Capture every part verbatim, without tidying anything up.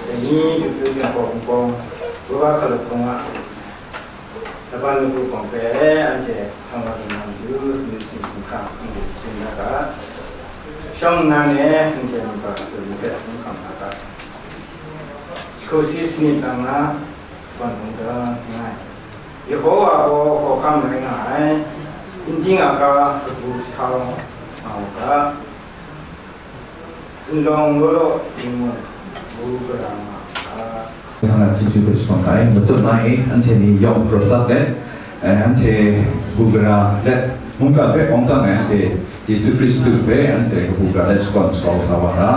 Dai ni dupyu Jinghpaw Wunpawng, Buga Hkalup Hpung a laban lawput hpawng hpe anhte hkang wa lu na matu, myit sin hkum hkrang hpung de sin na ga, shawng nnan e hpung hte mungga hpung hpe hpung hkam na ga, jahku si sanit lang na, gawn hpung da nngai. Yehowa gaw hkawhkam rai nga ai, Ginting a ga kabu sa nga u ga, Zunlawng law law ning mung, bu gara nga a. Sangat chyeju hpe shagun ai, matut na e, anhte ni yawng prat let, eh, anhte bu gara let, mungkan hpe awng tang ai, anhte Yesu Hkristu hpe anhte kabu gara let shakawn shakau sa wa ra.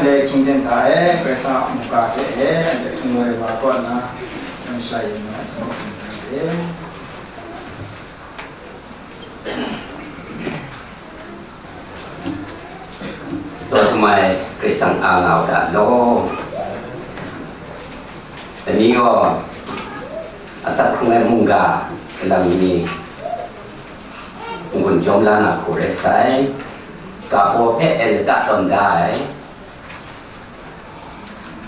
Ndai hkying ten hta e, Karai Kasang a mungga hte e, ndai hkying woi wa kaw nna, jan sha yu na, Tsaw htum ai Karai Kasang a nga u ga law. Dai ni gaw, asak hkrung ai mungga galang ni n-gun chyawm la na hku rai sai, ga baw hpe e lata tawn da ai,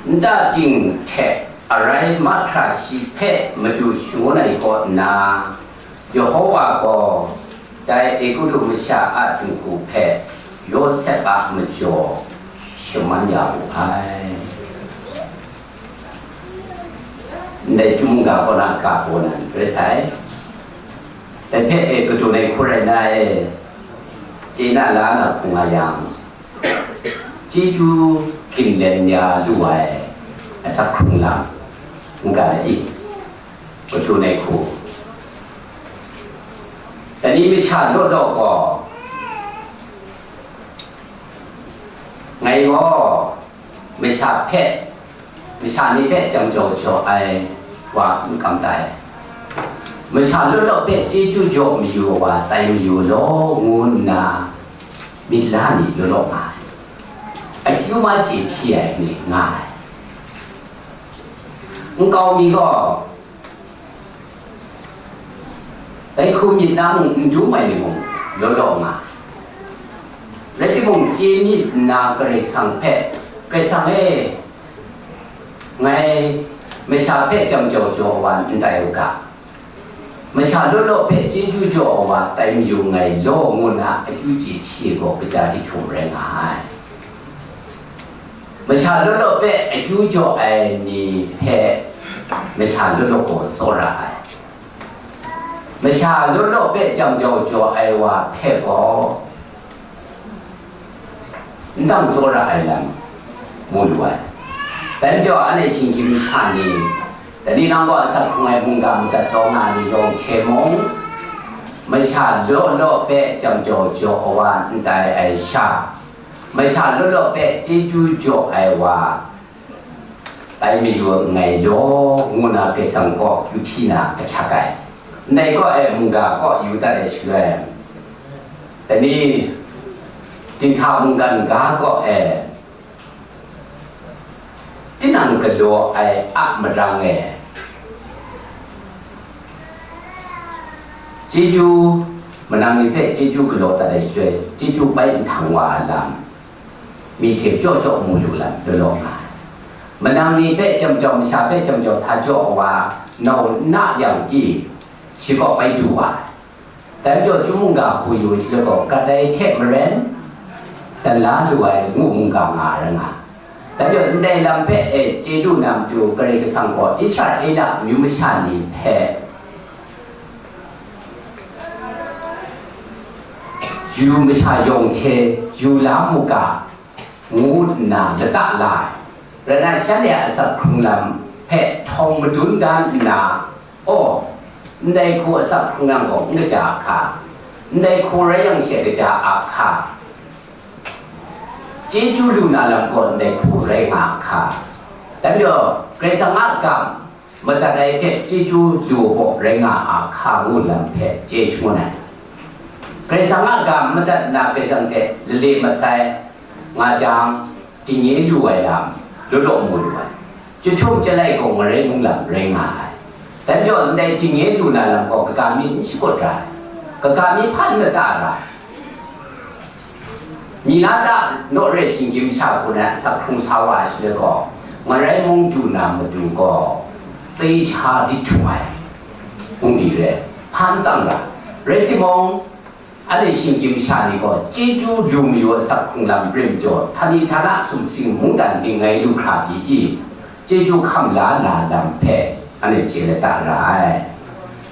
nta ting hte arai mahkra shi hpe madu shangun ai kaw nna, Yehowa gaw dai Egutu masha a dinghku hpe Yawsep a majaw shaman ya wu ai. Ndai chyum mungga kaw na ga baw nan rai sai. Dai hpe e kadun ai hku rai na e, chye na la na hku nga yang, chyeju ginlen ya lu ai asak hkrung lam n ga ai i? Kadun ai hku. Dai ni masha law law gaw, ngai gaw masha hpe, masha ni hpe jam jau jaw ai wa n kam tai. Masha law law hpe chyeju jaw mayu wa tai mayu law, ngu nna myit la ni law law nga ai. Akyu ma chye hpyi ai ni nga ai. Nkau mi gaw, dai hku myit na mung n dum ai ni mung law law nga. Rai timung, chye myit nna Karai Kasang hpe, Karai Kasang e, ngai masha hpe jam jau jaw ai wa n tai u ga, masha law law hpe chyeju jaw ai wa tai mayu nngai law, ngu nna akyu chye hpyi gaw kaja jahtum rai nga ai. Masha law law hpe akyu jaw ai ni hpe masha law law gaw tsawra ai. Masha law law hpe jam jau jaw ai wa hpe gaw n dang tsawra ai lam mu lu ai. Dai majaw, anhte shinggyim masha ni, dai ni nang gaw asak hkrung ai mungga madat taw nga ni yawng hte mung, masha law law hpe jam jau jaw ai wa n tai ai sha, masha law law hpe chyeju jaw ai wa tai mayu nngai law, ngu nna Karai Kasang kaw akyu hpyi na ahkyak ai. Ndai kaw e mungga kaw yu dat ai shaloi, dai ni dinghta mungkan ga kaw e tinang galaw ai a marang e, chyeju, manang ni hpe chyeju galaw dat ai shaloi, chyeju bai nhtang wa ai lam, mi hte jaw jaw mu lu lam law law nga ai. Manang ni hpe jam jau, masha hpe jam jau sa jaw ai wa nau n na yang i, shi kaw bai du wa ai. Dai majaw, chyum mungga hku yu ai shaloi gaw, gat ai hte maren, dan la lu ai ngu mungga nga ai rai nga ai. Dai majaw, ndai lam hpe e chye lu na matu, Karai Kasang gaw Israela amyu masha ni hpe yu masha yawng hte yu la mu ga, ngu nna lata la ai. Rai nna, shanhte a asak hkrung lam hpe htawng madun da nna, aw, ndai hku asak hkrung yang gaw n kaja a hka, ndai hku rai yang she kaja a hka, chyeju lu na lam gaw ndai hku rai nga a hka, dai majaw, Karai Kasang a kam madat ai hte chyeju lu ai gaw rai nga a hka ngu lam hpe chye shangun ai. Karai Kasang a ga madat nna Karai Kasang hte lale mat sai nga jang, dingnye lu ai lam law law mu lu ai. Chyahtum chyalai gaw ngarai mung lam rai nga ai. Dai majaw, ndai dingnye lu na lam gaw kaga mi n shakut ra ai, kaga mi hpa n lata ra ai. Ni la ta naw re shinggyim sha hku na asak hkrung sa wa ai shaloi gaw, ngarai mung du na matu gaw, techa di htung ai, hpung ni re, hpa n tsang ra. Rai timung, anhte shinggyim sha ni gaw chyeju lu mayu asak hkrung lam rim jaw, htani htana sumsing mungdan ning ngai lu hkra pyi i, chyeju hkam la na lam hpe anhte chye lata ra ai.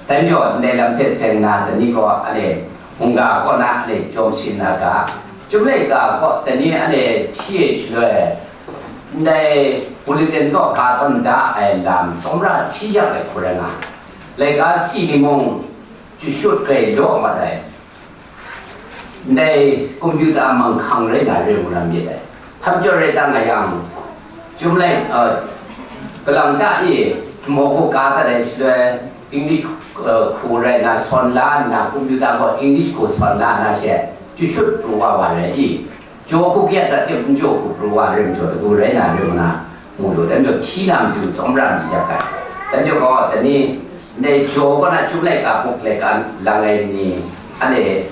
Dai majaw, ndai lam hte seng na, dai ni gaw anhte mungga kaw na anhte jawm sharin na ga, Chyum laika kaw dai ni anhte hti e shaloi, ndai bulletin kaw ga tawn da ai lam tsawmra hti yang ai hku rai nga, laika si ni mung, chyashut grai law mat ai, ndai kompyuta manghkang rai na re ngu na myit ai. Hpang jaw rai ta nga yang, Chyum Laika, uh, kalang ta e, maw ku ka ta rai shaloi, English, uh, hku rai na, sawn la nna, computer gaw English hku sawn la nna she, chyut chyut pru wa wa rai i, jaw hku kayat dat tip n jaw hku pru wa rai majaw, dagu rai na rai nna, mu lu, dan jaw hti na matu tsawmra mi yak ai. Dan jaw gaw, dai ni, ndai jaw kaw na Chyum Laika, muk laika lang ai ni, anhte,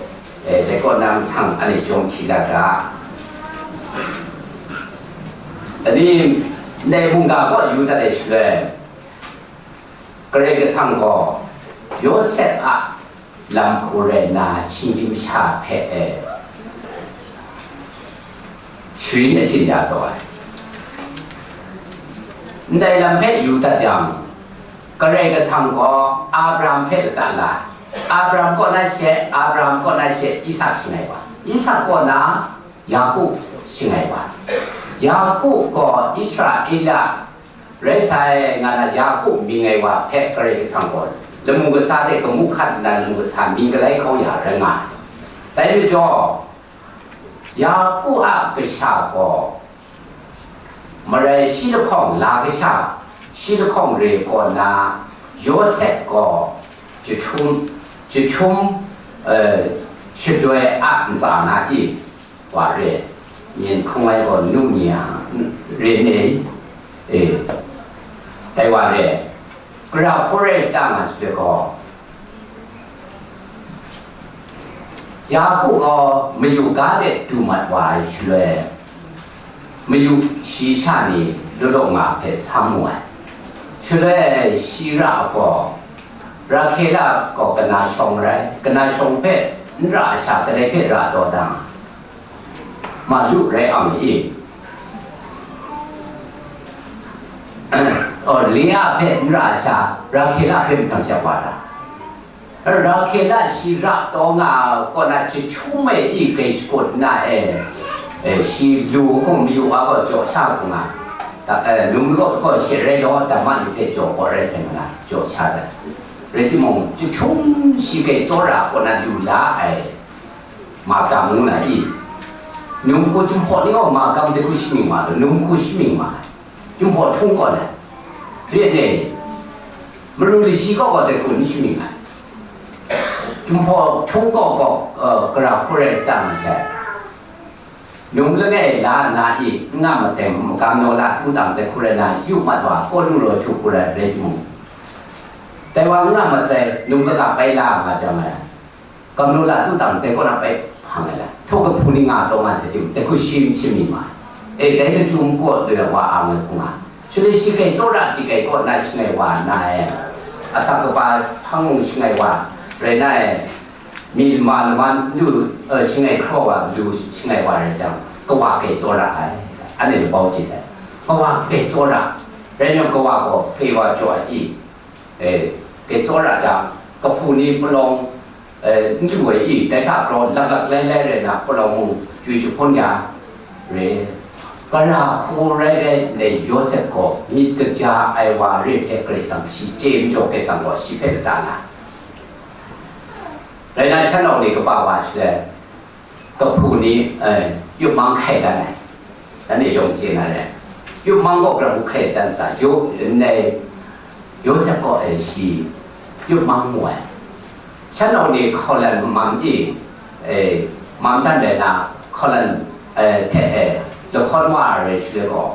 eh, dai kaw na mahtang anhte jawm hti la ga. Dai ni, ndai mungga kaw yu dat ai shaloi, Karai Kasang gaw Yawsep a lam hku rai nna, shinggyim masha hpe, eh, sharin achyin ya taw ai. Ndai lam hpe yu dat yang, Karai Kasang gaw Abraham hpe lata la ai. Abraham kaw na she, Abraham kaw na she, Isak shangai wa. Isak kaw na Yaku shangai wa. Yaku gaw Israela rai sai nga na Yaku mying ai wa hpe Karai Kasang gaw lamu kasa hte kamu hkat nna lamu kasa mying galai kau ya rai nga ai. Dai majaw, Yaku a kasha gaw, marai shi lahkawng la kasha, shi lahkawng re kaw na, Yawsep gaw jahtum, jahtum, eh, shadoi a ntsa na i, wa re, myen hkung ai gaw nu ni a, re ne, e, dai wa re, gara hpung rai sa nga sut gaw, Yaku gaw mayu ga de du mat wa ai shaloi, mayu shi sha ni law law nga hpe sam mu ai. Shaloi shi ra gaw, Rahkela gaw kana shawng rai, kana shawng hpe n ra sha kadai hpe ra taw dang, Malu rai ang i? Oh, Lea hpe n ra sha, Rahkela hpe mahtang sha wa ra. Rahkela shi ra taw nga kaw na jahtum e i grai shakut nna e, e, shi lu hkung mayu wa gaw jaw sha hkung a, ta, e, num law gaw she rai law, dama ni hte jaw gaw rai sai nga na, jaw sha dat. Rai timung, jahtum shi grai tsawra kaw na lu la ai. Makam ngu na i? Num hku Jinghpaw ni gaw makam dai hku shamying ma law, num hku shamying ma ai. Jinghpaw htung gaw le, re ai, maru lashi kaw gaw dai hku n shamying ai. Jinghpaw htung gaw gaw, uh, gara hku rai sa ta nga sai. Num langai la nna i, n nga matsai, makam naw la tu tang dai hku rai na, yu mat wa, Pawlu raw htu hku rai rai timung, dai wa n nga matsai, num kaga bai la nga jang ai. Kam nu la tu tang dai kaw na pai hpang ai la, htaw kahpu ni nga taw nga sai tim, dai hku shim shim mi ma ai. E, dai lachyum kaw loi wa ang ai hku nga. Shaloi shi grai tsawra di grai kaw na shangai wa na e, asak kaba hpang mung shangai wa rai na e, mi lama lama lu, e, shangai hkraw wa lu shangai wa rai jang, kawa grai tsawra ai. Anhte labau chye sai. Kawa grai tsawra. Rai nna kawa gaw hpe wa jaw ai i. E, grai tsawra jang, kahpu ni palawng, e, n lu ai i, dai hta grau laklak lailai rai na, palawng mung chywi jahpun ya, re. Gara hku rai rai ndai Yawsep gaw myit kaja ai wa re hpe Karai Kasang shi chye majaw, Karai Kasang gaw shi hpe lata na. Rai na, shan nau ni kaba wa shaloi, kahpu ni, eh, yupmang hkai dan ai. Dan e yawng chye na re. Yupmang gaw gara hku hkai dan ta, yu, ndai, Yawsep gaw, eh, shi yupmang mu ai. Shan nau ni hkaulan mam i, eh, mam dan rai na, hkaulan, eh, hpe, eh, lahkawn wa ai rai shaloi gaw,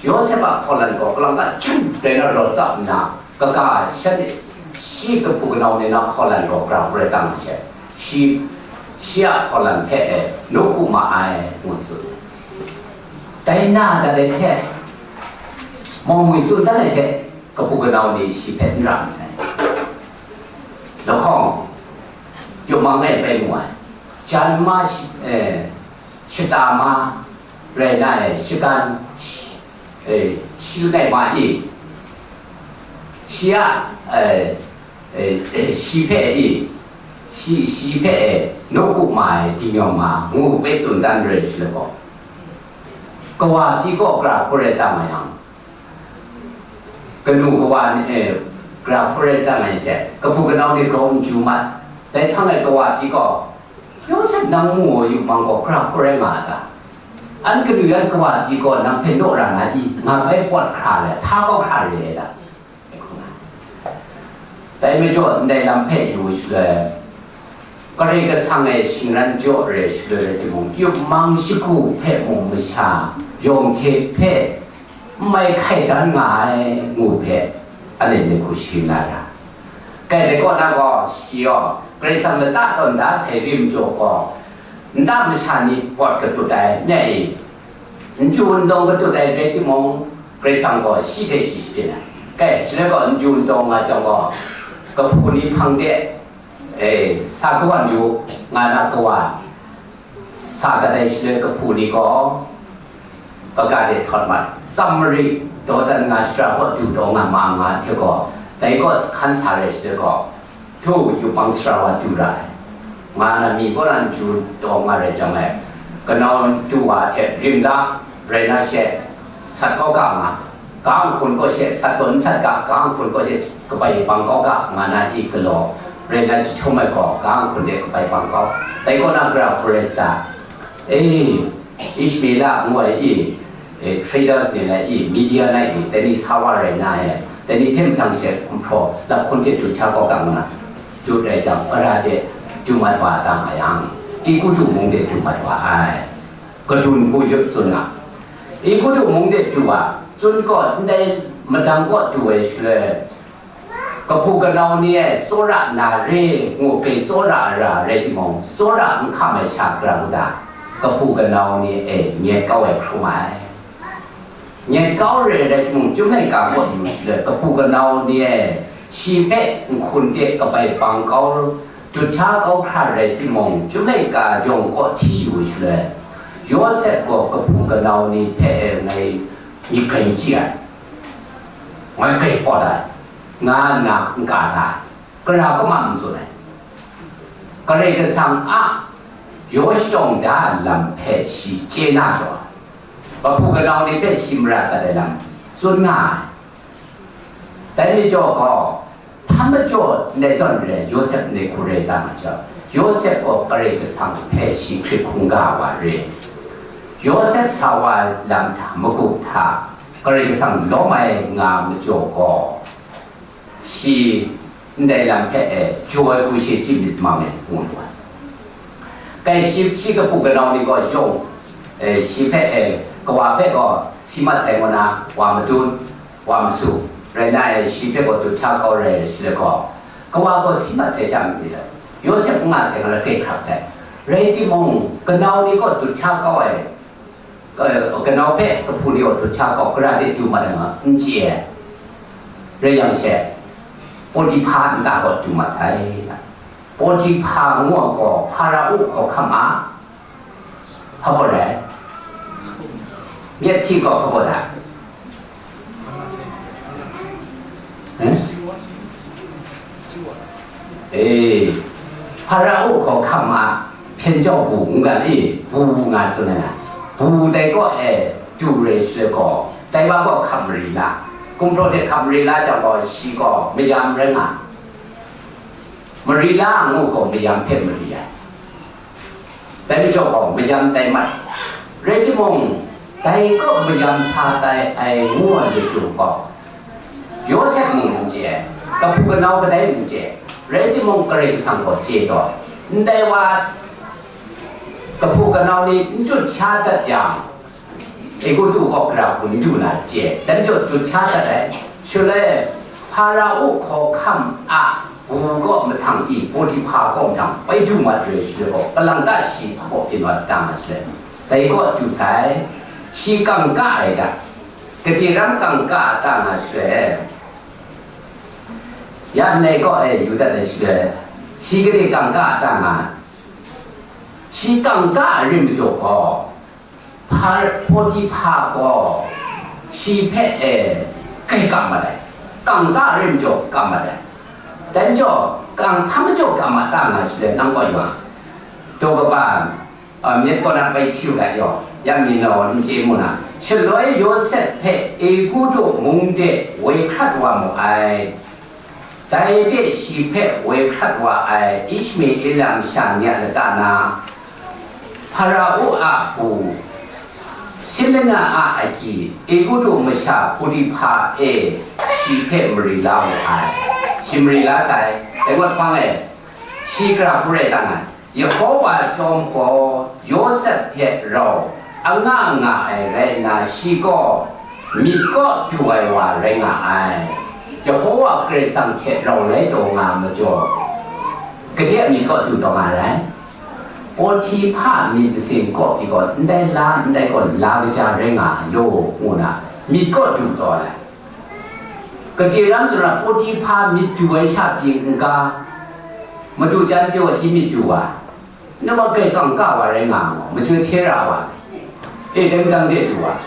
Yawsep a hkaulan gaw kalang ka chyum rai na rawt tsap nna, kaga shan e, shi kahpu kanau ni na hkaulan gaw gara hku rai tam ai she, shi, shi a hkaulan hpe e, nawku ma ai, ngu tsun. Dai na dat ai hte, mawng mi tsun dan ai hte, kahpu kanau ni shi hpe n ra masai. Lahkawng, yupmang e pai mu ai. Jan ma shi, eh, shata ma rai na ai, shagan, eh, shi langai ma i, shi a, eh, eh, shi hpe i, shi, shi hpe e, nawku ma ai, dingnyawm ma, ngu bai tsun dan rai shi lagaw, kawa pyi kaw gara hku rai tam a yang, kanu kawa ni, eh, gara hku rai tam ai hte, kahpu kanau ni grau n chyu mat, dai hpang ai kawa pyi kaw, Yawsep nang mu ai yupmang gaw gara hku rai nga a ta? An kanu yan kawa pyi gaw nang hpe naw ra na i? Nga bai pawt hkra le, hta kau hkra re ai ta? Dai majaw ndai lam hpe yu shaloi, Karai Kasang e shingran jaw re shaloi rai timung, yup mang shagu hpe mung masha, yawng hte hpe n mai hkai dan nga ai ngu hpe, anhte myit hku sharin na ra. Kai dai kaw na gaw, shi yawng Karai Kasang lata tawn da sai rim jaw gaw, nta masha ni pawt katut ai, nye i, n chyu n dawng katut ai rai timung, Karai Kasang gaw shi hte shi shabyin ai. Kai, shaloi gaw n chyu n dawng nga jang gaw, kahpu ni hpang de, e, sa kawan yu, nga na kawa, sa gat ai shaloi kahpu ni gaw, kaga de htawt mat, tsam mari, dawdan nga shara kaw du taw nga ma nga hte gaw, dai kaw hkan sa rai shaloi gaw, htu yup mang sara wa du ra ai, nga na mi kaw na n chyu taw nga rai jang ai, kanau du wa hte rim la, rai na she, sat kau ga nga, ga nhkun kaw she sat tawn n sat ga, ga nhkun kaw she kabai bang kau ga, nga na i galaw, rai na jahtum ai gaw, ga nhkun de kabai bang kau, dai kaw na gara hpung rai sa ta? E, Ishmaela ngu ai i, e, traders ni lai i, media nai ni, dai ni sa wa rai na e, dai ni hpe mahtang she gumhpraw, lap hkun hte du hkya kau ga nga, jut rai jang, Kara de du mat wa ta nga yang, Egutu mung de du mat wa ai. Kadun hku yup tsun nga, Egutu mung de du wa, tsun gaw ndai madang kaw du ai shaloi, kahpu kanau ni e tsawra na re ngu hpe tsawra ai ra rai timung, tsawra n hkam ai sha gara ngu ta? Kahpu kanau ni e nyet kau ai hkrum ai. Nyet kau re rai timung, Chyum laika kaw yu shaloi, kahpu kanau ni e shi hpe nhkun de kabai bang kau, du hkya kau hkra rai timung, Chyum laika yawng kaw hti yu shaloi, Yawsep gaw kahpu kanau ni hpe e ngai myit grai n chyi ai, ngai grai pawt ai, nga nna n ka da ai, gara kaw ma n tsun ai. Karai Kasang a yaw shadawng da ai lam hpe shi chye na jaw ai, kahpu kanau ni hpe shi marat dat ai lam tsun nga ai. Dai majaw gaw, hpa majaw ndai zawn re ai, Yawsep ndai hku rai ta nga jang, Yawsep gaw Karai Kasang hpe shi hkrit hkungga wa re. Yawsep sa wa ai lam hta, magup hta, Karai Kasang lawm ai nga majaw gaw, shi ndai lam hpe e jaw ai hku shi chyi myit mang e, ngu lu ai. Kai shi, shi kahpu kanau ni gaw yawng, e, shi hpe e, kawa hpe gaw si mat sai ngu na, wa madun, wa masu, rai nna e, shi hpe gaw du hkya kau rai shaloi gaw, kawa gaw si mat sai sha myit dai, Yawsep n nga sai nga, grai hkrap sai. Rai timung, kanau ni gaw du hkya kau ai, e, kanau hpe kahpu ni gaw du hkya kau, gara de du mat ai nga, n chye ai. Rai yang she, Potiphar nta gaw du mat sai. Potiphar ngu ai gaw Hpara-u hkawhkam a, hpa baw rai? Myit hti gaw hpa baw da? Hmm? E, Hpara-u hkawhkam a hpyen jau bu n ga i, bu nga tsun ai na, bu dai kaw e du re shaloi gaw, dai wa gaw hkap mari la, gumhpraw hte hkap mari la jang gaw, shi gaw mayam rai nga, mari la ngu gaw mayam hpe mari ai. Dai majaw gaw mayam tai mat. Rai timung, dai kaw mayam sa tai ai ngu ai lachyum gaw, Yawsep mung n chye ai, kahpu kanau kadai mung chye ai. Rai timung, Karai Kasang gaw chye taw, ndai wa kahpu kanau ni n dut sha dat yang, Egutu kaw gara hku n du na chye ai, dai majaw dut sha dat ai. Shaloi, Hpara-u hkawhkam a bu kaw mahtang i, Potiphar kaw mahtang bai du mat re shaloi gaw, kalang ta shi hpa kaw byin wa sa ta nga shaloi, dai kaw du sai, shi kangka ai ga, gade ram kangka a ta nga shaloi, ya ndai kaw e yu dat ai shaloi, shi gade kangka a ta nga, shi kangka ai rim majaw gaw, Hpa-, Potiphar gaw shi hpe, e, grai kam mat ai, kangka rim jaw kam mat ai. Dai majaw, kang hpa majaw kam ma ta nga shaloi, nang gaw yawng, daw kaba, a, myit kaw na bai hti u ga yaw, ya mi naw n chye mu na, shaloi Yawsep hpe Egutu mung de woi hkrat wa mu ai. Dai de shi hpe woi hkrat wa ai Ishmaela masha ni a lata na, Hpara-u a hpu, Sin lana a agyi, Egutu masha Potiphar e shi hpe mari la wu ai. Shi mari la sai, dai wa hpang e, shi gara hku rai ta nga, Yehova chyawm gaw Yawsep hte rau anga nga ai rai nna, shi gaw myit kaw du ai wa rai nga ai. Yehova Karai Kasang hte rau rai taw nga majaw, gade a myit kaw du taw nga ai. Potiphar myit masin kaw pyi gaw, ndai la, ndai gaw la kaja rai nga ai law, ngu na myit kaw du taw ai. Gade ram tsara Potiphar myit du ai sha pyi n ga, madu jan pyaw ai i myit du wa, na wa grai kangka wa rai nga ai, machyu hte ra wa, e dai dang de du wa,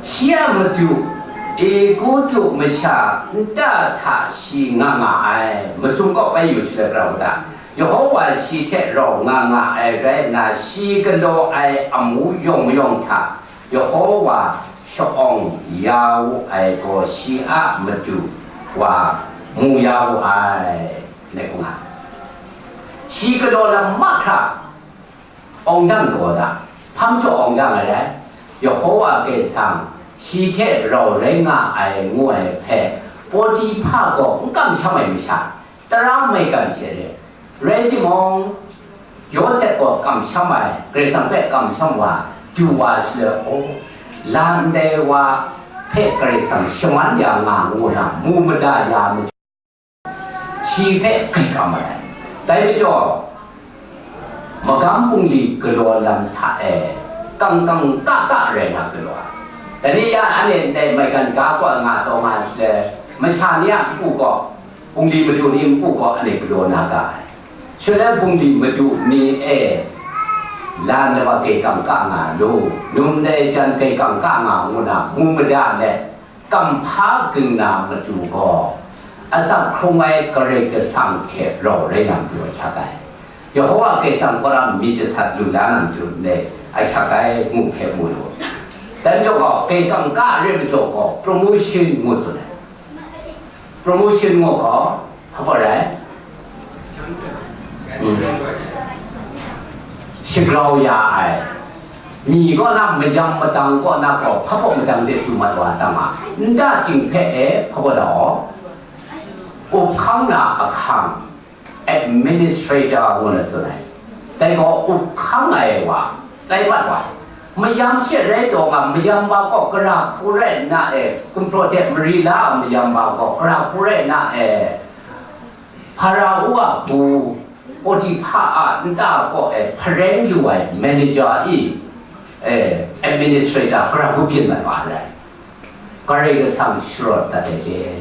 shi a madu Egutu masha nta hta shi nga nga ai, masum kaw bai yu shaloi, gara hku ta, Yehova shi hte rau nga nga ai rai nna, shi galaw ai amu yawng mayawng hta Yehova sha-awng ya wu ai gaw, shi a madu wa mu ya wu ai, ngai hku nga. Shi galaw lam mahkra awng dang gaw da, hpang jaw awng dang ai rai, Yehova Karai Kasang shi hte rau rai nga ai, ngu ai hpe, Potiphar gaw n kamsham ai masha, tara maigan hte re, rai timung, Yawsep gaw kamsham ai, Karai Kasang hpe kamsham wa, du wa shaloi, oh, la ndai wa hpe Karai Kasang shaman ya nga ngu na mu mada ya majaw, shi hpe grai kam ai. Dai majaw, magam bungli galaw lam hta e, kang kang ka ka rai na galaw ai. Dai ni ya, anhte ndai maigan ga kaw nga taw nga shaloi, masha ni a npu gaw, bungli madu ni npu gaw anhte galaw na ga ai. Shaloi bungli madu ni e, la na wa grai kang ka nga lu, num dai jan grai kang ka nga ngu na mu mada let, kamhpa ging na madu gaw, asak hkrung ai Karai Kasang hte rau rai na matu ahkyak ai. Yehova Karai Kasang kaw ra myit jasat lu la na matu ndai ahkyak ai, ngu hpe mu lu. Dan jaw gaw, grai kang ka re majaw gaw, promotion ngu tsun ai. Promotion ngu gaw, hpa rai? Hmm. Shagrau ya ai. Mi kaw na mayam madang kaw na gaw, hpa madan de du mat wa tam a. Nta ting hpe e, hpa da aw? Up hkang na ahkang, administrator ngu na tsun ai. Dai gaw up hkang ai wa, tai mat wa. Mayam she rai taw nga, mayam wa gaw gara hku rai nna e, gumhpraw de mari la ai mayam wa gaw gara hku rai nna e, Hparao a bu, Potiphar a nta kaw e hpareng lu ai manager i, eh, administrator, gara hku byin mat wa ai rai. Karai Kasang sharawt dat ai re.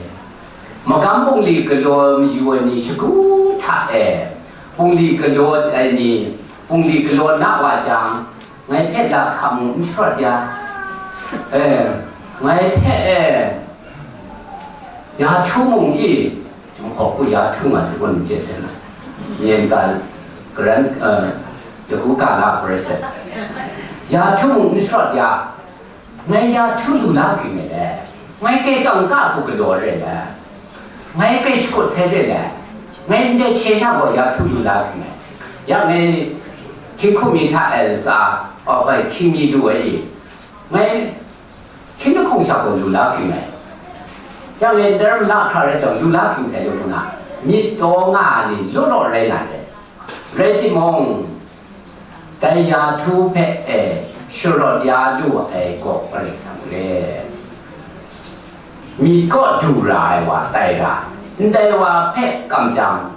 Magam bungli galaw mayu ai ni shagu hta e, bungli galaw ai ni, bungli galaw na wa jang, ngai hpe la hka mu n sharawt ya. Eh, ngai hpe, eh, ya htu mung i, Jumhpaw hku ya htu nga sai gaw n chye sai na. Myen ga garan, eh, dagu ga la hkrai sai. Ya htu mung n sharawt ya, ngai ya htu lu la ging ai le, ngai kai kang ka hku galaw re le, ngai kai shakut sai re le, ngai ndai hte sha gaw ya htu lu la ging ai. Ya ngai hkying hkum mi hta e latsa, aw bai hkying mi lu ai i, ngai hkying lahkawng sha gaw lu la ging ai. Ya ngai daram lahkra rai jang lu la ging sai lu na, myit taw nga ai ni law law rai na re. Rai timung, dai ya htu hpe e sharawt ya lu ai gaw Karai Kasang re. Myit kaw du ra ai wa tai ra, ndai wa hpe kam jang,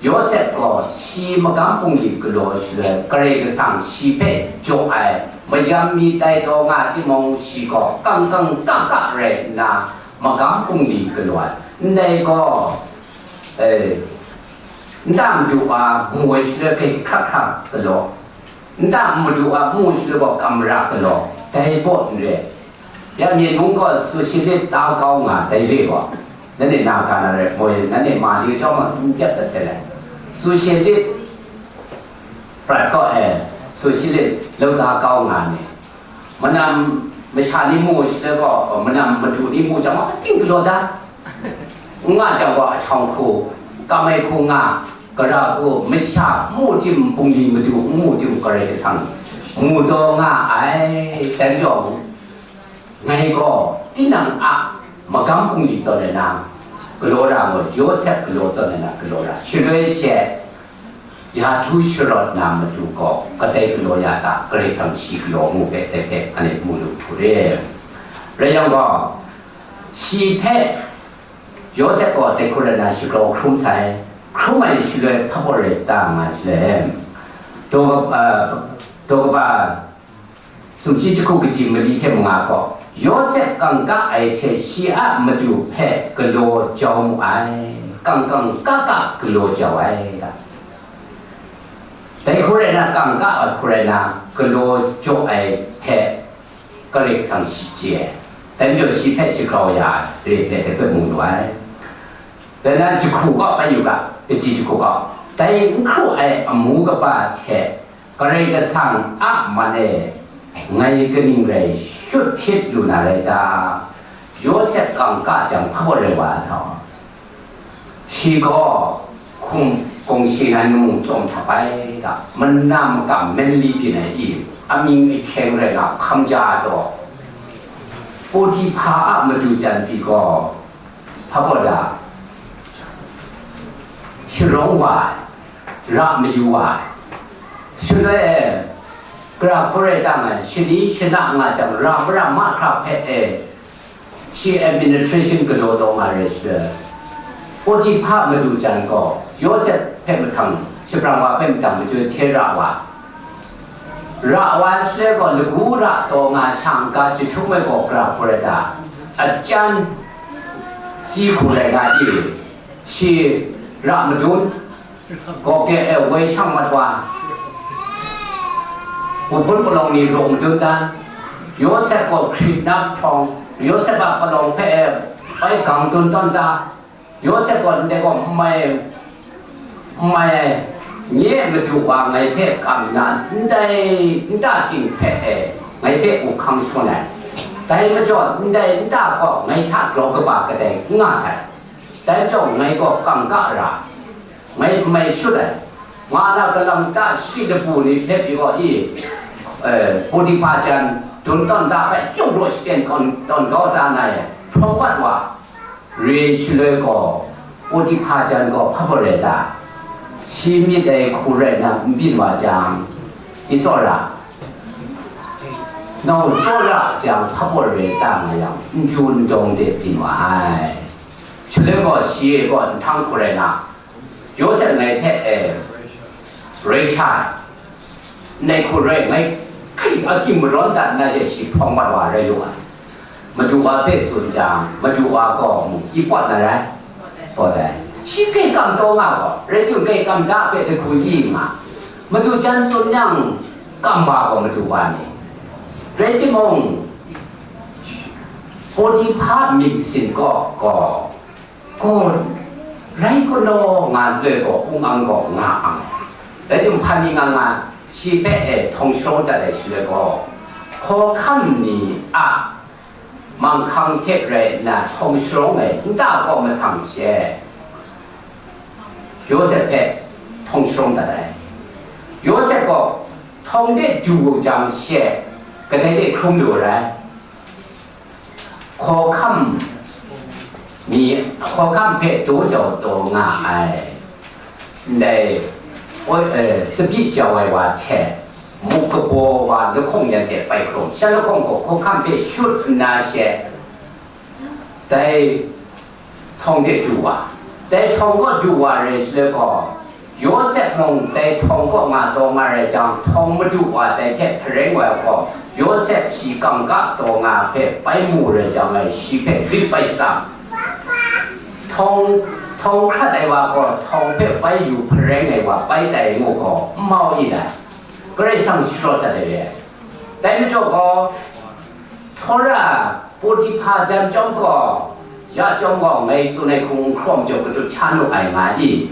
Yawsep gaw shi magam bungli galaw shaloi, Karai Kasang shi hpe jaw ai mayam mi tai taw nga timung, shi gaw kang kang ka ka rai nna, magam bungli galaw ai. Ndai gaw, eh, nta madu wa mu ai shaloi, kai hkrak hkrak galaw, nta madu wa mu ai shaloi gaw, kam mara galaw, dai baw n re. Ya myen mung gaw socialist ta kau nga dai re gaw, nanhte na ga na rai moi, nanhte ma ni chyawm a n dep dat hte lai. Socialist prat kaw e, socialist lau ta kau nga ni, manam masha ni mu shaloi gaw, manam madu ni mu jang, ating galaw da. N nga jang gaw, ahtawng hku, kam ai hku nga, gara hku, masha mu tim, bungli madu n mu tim, Karai Kasang mu taw nga ai, dan jawng, ngai gaw tinang a magam bungli zawn ai na galaw ra ngut, Yawsep galaw zawn ai na galaw ra, shaloi she ya htu sharawt na matu gaw kadai galaw ya ta, Karai Kasang shi galaw mu hpe dai hpe anhte mu lu hku re. Rai yang gaw, shi hpe Yawsep gaw dai hku rai na shagrau hkrum sai, hkrum ai shaloi hpabaw rai sa ta nga shaloi, daw, uh, daw kaba sumshi jahku kaji mali hte manga gaw, Yawsep kangka ai hte shi a madu hpe galaw jau mu ai, kangkang kaka galaw jau ai, dai hku rai na, kangka ai hku rai na, galaw jaw ai hpe Karai Kasang shi chye ai, dai majaw shi hpe shagrau ya ai, re hpe dai hpe mu lu ai. Dai na jahku kaw bai yu ga, kaji jahku kaw, dai n hkru ai amu kaba hte Karai Kasang a man e ngai kaning rai shut hpyit lu na rai ta? Yawsep kangka jang hpaw rai wa ai hta? Shi gaw hkum kawng shi nan mung tsawm hta bai ta, mana makam Manli byin ai i, amying ahkyeng rai nga hkam ja ai taw, Potiphar a madu jan pyi gaw, hpa gaw da, sharawng wa ai, ra mayu wa ai. Shaloi e, gara hku rai tang ai, shani shana nga jang, ra mara mahkra hpe e, shi administration galaw taw nga re shaloi, Potiphar madu jan gaw Yawsep hpe mahtang, shabrang wa hpe mahtang, majoi hte ra wa, ra wa shaloi gaw, lagu ra taw nga shang ga jahtum ai gaw, gara hku rai ta, ajan si hku rai nga i, shi ra madun, gaw ke e woi shang mat wa, wuhpun palawng ni raw madun dan, Yawsep gaw hkrit nap htawng, Yawsep a palawng hpe e bai gang dun tawn ta, Yawsep gaw ndai gaw mai, mai, nye madu wa ngai hpe kam na ndai nta ting hpe e ngai hpe up hkang shangun ai. Dai majaw ndai nta gaw ngai hta grau kaba kadai n nga sai. Dai majaw ngai gaw kangka ra, ngai mai shut ai, nga na galang ta shi lapu ni hpe pyi gaw i, eh, Potiphar jan dun tawn da hpe, yung raw shaten tawn, tawn kau da na e, hprawng mat wa, re shaloi gaw, Potiphar jan gaw hpa rai ta? Shi myit ai hku rai na n byin wa jang, i tsawra, nau tsawra jang hpa rai ta nga yang, n ju n dawng de byin wa ai. Shaloi gaw shi e gaw nhtang hku rai na, Yawsep ngai hpe e rai sha ai, ndai hku rai, ngai hkring agyi marawn dat na she shi hprawng mat wa rai lu ai. Madu wa hpe tsun jang, madu wa gaw mung i pawt na rai? Pawt ai. Shi hkrai kam taw nga gaw, rai timung, hkrai kam da hpe dahku yi nga. Madu jan tsun yang, kam wa gaw madu wa ni. Rai timung, Potiphar myit masin kaw gaw, gaw rai galaw nga loi gaw, ung ang gaw nga ang. Rai timung, hpa mi nga nga, shi hpe e htawng sharawng dat ai shaloi gaw, hkawhkam ni a manghkang hte rai nna htawng sharawng ai nta kaw mahtang she, Yawsep hpe htawng sharawng dat ai. Yawsep gaw htawng de du jang she, kadai de hkrum lu ai rai? Hkawhkam ni, hkawhkam hpe daw jau taw nga ai, ndai, oi, eh, tsabyi jau ai wa hte, muk kabaw wa lahkawng yan hte bai hkrum, shan lahkawng gaw hkawhkam hpe shut nna she, dai htawng de du wa, dai htawng kaw du wa re shaloi gaw, Yawsep mung dai htawng kaw nga taw nga rai jang, htawng madu wa dai hpe hpareng wa ai gaw, Yawsep shi kangka taw nga hpe bai mu rai jang, ngai shi hpe rit bai sa. Htawng, htawng hkrat ai wa gaw, htawng hpe bai yu hpareng ai wa bai tai ngu gaw, n mau i dai? Karai Kasang sharawt dat ai re. Dai majaw gaw, Htawra Potiphar jan chyawm gaw, ya chyawm gaw, ngai tsun ai hku n hkrum jau, katut hta nu ai nga i?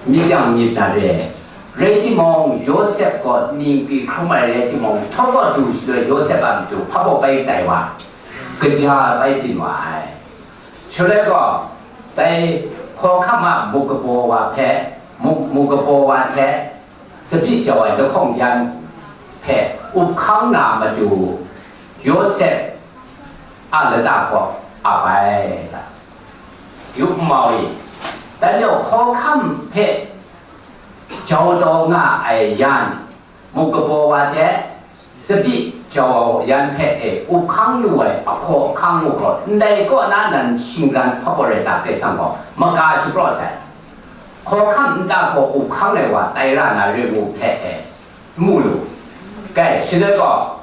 Myit yang myit na re. Rai timung, Yawsep gaw ningpyi hkrum ai rai timung, htawng kaw du shaloi Yawsep a matu hpa baw bai tai wa, kaja bai byin wa ai. Shaloi gaw, dai hkawhkam a muk kabaw wa hpe, muk, muk kabaw wa hte, tsabyi jau ai lahkawng yan, hpe up hkang na matu, Yawsep a lata kaw ap ai. Yup mau i, dan yawng hkawhkam hpe jau taw nga ai yan, muk kabaw wa de, tsabyi jau yan hpe e up hkang lu ai ahkaw ahkang u gaw, ndai kaw na nan shingran hpaw rai ta Karai Kasang gaw maga shapraw sai. Hkawhkam nta gaw up hkang ai wa tai ra na re mu hpe e, mu lu. Kai, shaloi gaw,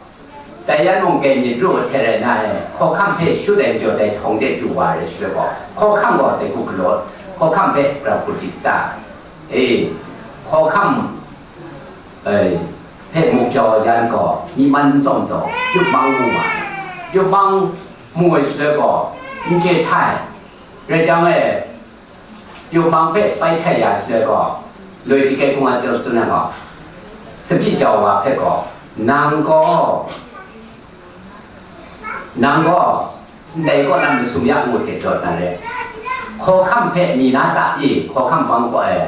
dai yan mung kai myit ru hte rai na e, hkawhkam hpe shut ai jaw dai htawng de du wa re shaloi gaw, hkawhkam gaw dai hku galaw, hkawhkam hpe grau hku di ta. E, hkawhkam, e, hpe muk jau yan gaw, myi man n tsawm taw, yup mang mu wa. Yup mang mu ai shaloi gaw, n chye htai. Rai jang e, Yawhpang hpe pai htai ya shaloi gaw, loi ti kai hkung a tsun ai gaw, tsabyi jau wa hpe gaw, nang gaw, nang gaw, ndai kaw na masum ya ngu hte jawt na re, hkawhkam hpe mi na ta i, hkawhkam bang kaw e,